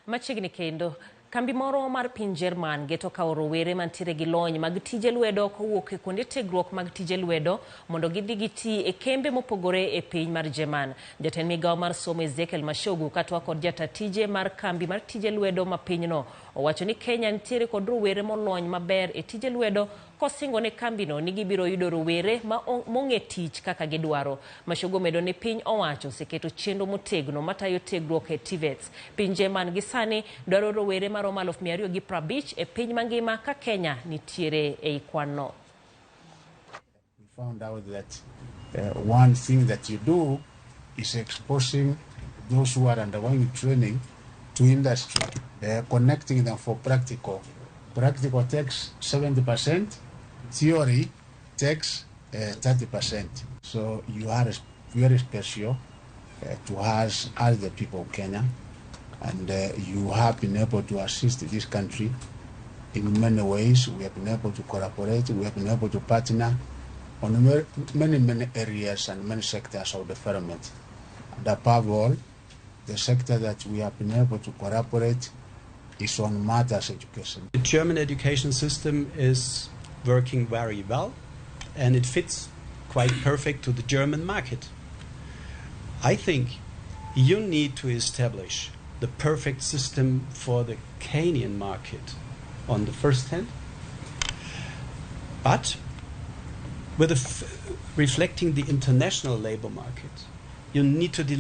Machiegni kendo, kambi moro mar piny Jerman geto kawo rowere mantiere gi lony mag tije lwedo kowuok e kuonde tiegruok mag tije lwedo mondo gidhi giti e kembe mopogore e piny mar Jerman. Jatend migawo mar somo Ezekiel Machogu katwak kod jata tije mar kambi mar tije lwedo ma pinyno owacho ni Kenya nitiere kod rowere molony maber e tije lwedo kosingo ne kambino ni gibiro yudo rowere ma mong'e tich kaka gidwaro. Machogu omedo ni piny owacho oseketo chenro motegno matayo tiegruok e TVETs. Piny Jerman gi sani dwaro rowere maromo 250,000 e piny mangima ka Kenya nitiere ei kwan no. We found out that one thing that you do is exposing those who are undergoing training to industry, connecting them for practical. Practical takes 70%, theory takes 30%. So you are very special to us as the people of Kenya, and you have been able to assist this country in many ways. We have been able to collaborate, we have been able to partner on many, many areas and many sectors of development. And above all, the sector that we have been able to collaborate is on matters education. The German education system is working very well, and it fits quite perfect to the German market. I think you need to establish the perfect system for the Kenyan market on the first hand, but with reflecting the international labor market, you need to